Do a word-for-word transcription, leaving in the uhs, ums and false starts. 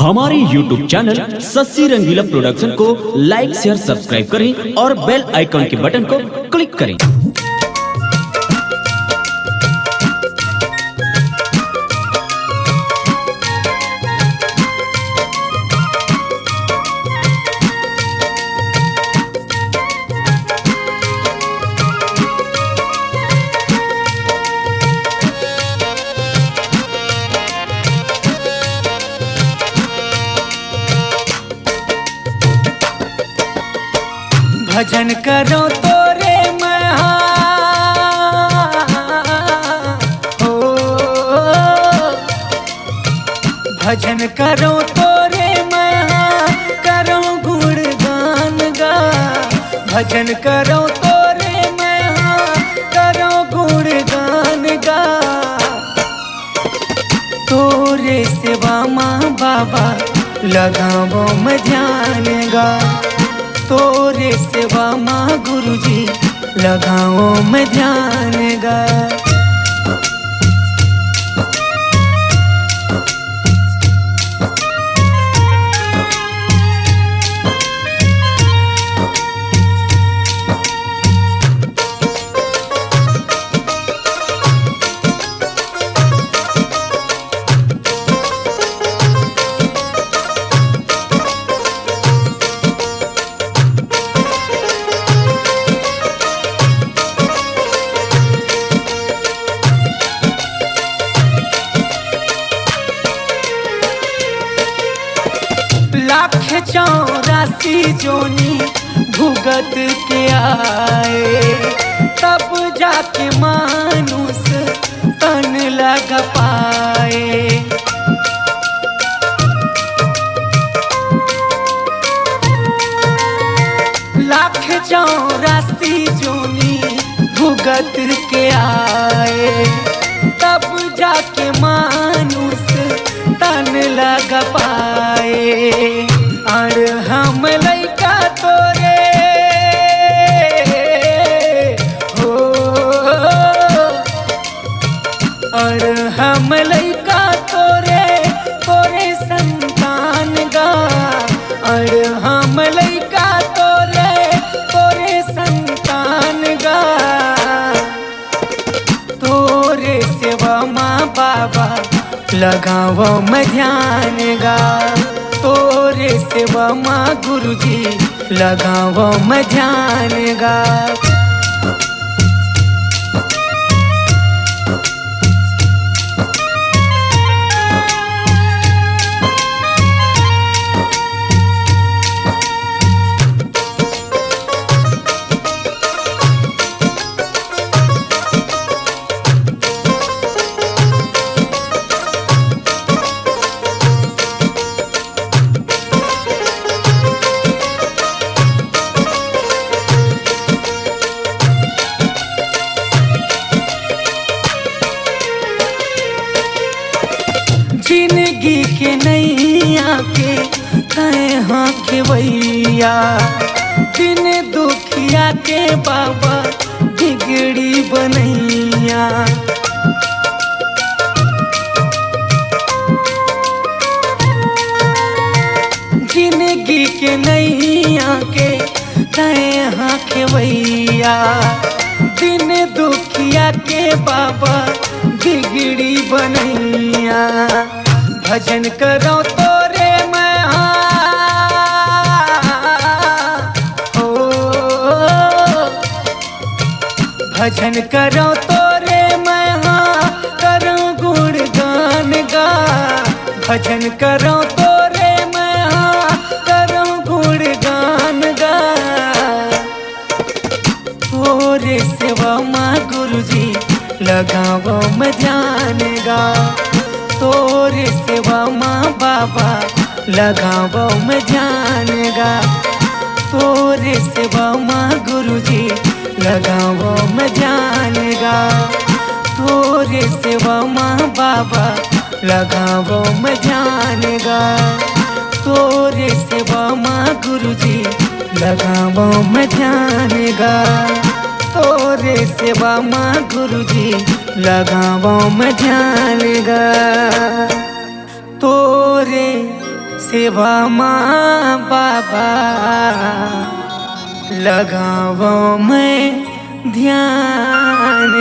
हमारे YouTube channel Shashi रंगीला production को लाइक, share, subscribe करें और बेल आइकन के बटन को क्लिक करें। भजन करो तोरे मैं हा, हो। भजन करो तोरे मैं हा, करो गुणगान गा। भजन करो तोरे मैं हा, करो गुणगान गा। तोरे सेवा मा बाबा लगावो मैं ध्यान गा। तोरे सेवा मा गुरुजी लगावो मैं ध्यान गा। लाख चौरासी जोनी भुगत के आए, तब जाके मानुष तन लग पाए। लाख चौरासी जोनी भुगत के आए, तब जाके मानुष तन लग पाए। अड़ हम लइका तोरे हो, अड़ हम लइका तोरे, तोरे संतान गा। अड़ हम लइका तोरे, तोरे संतान गा। तोरे सेवा मा बाबा लगावो मैं ध्यान गा। तोरे सेवा मा गुरुजी लगावो मैं ध्यान गा। जिंदगी के नैया के तय हाँ खेवैया, दिन दुखिया के बाबा बिगड़ी बनैया। जिंदगी के नैया के तय हाँ खेवैया, दिन दुखिया के बाबा बिगड़ी बनैया। भजन करो तोरे मैं हाँ, हो। भजन करो तोरे मैं हाँ, करो गुणगान गा। भजन करो तोरे मैं हाँ, करो गुणगान गा। तोरे सेवा मा गुरुजी लगावो मैं ध्यान गा। तोरे सेवा मा बाबा लगावो मैं ध्यान गा। तोरे सेवा मा गुरुजी लगावो मैं ध्यान गा। तोरे सेवा मा बाबा लगावो मैं ध्यान गा। तोरे सेवा मा गुरुजी लगावो मैं ध्यान गा। तोरे सेवा मा गुरुजी लगावो मैं ध्यान गा। तोरे सेवा मा बाबा लगावो मैं ध्यान।